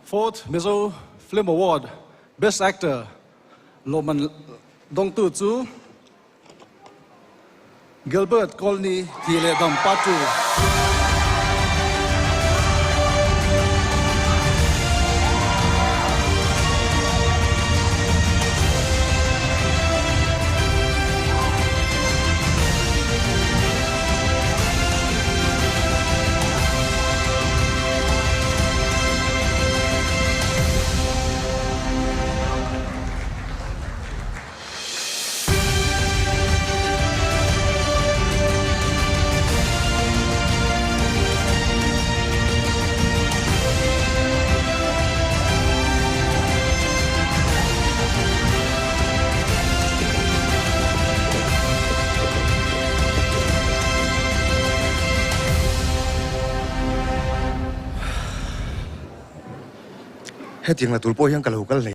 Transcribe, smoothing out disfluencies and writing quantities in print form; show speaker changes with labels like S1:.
S1: Fourth Mizo Film Award Best Actor lawmman dawngtu chu Gilbert Colney Thi leh Dam Part 2.
S2: Hetiang la tur pawh hian ka lo kal hlei.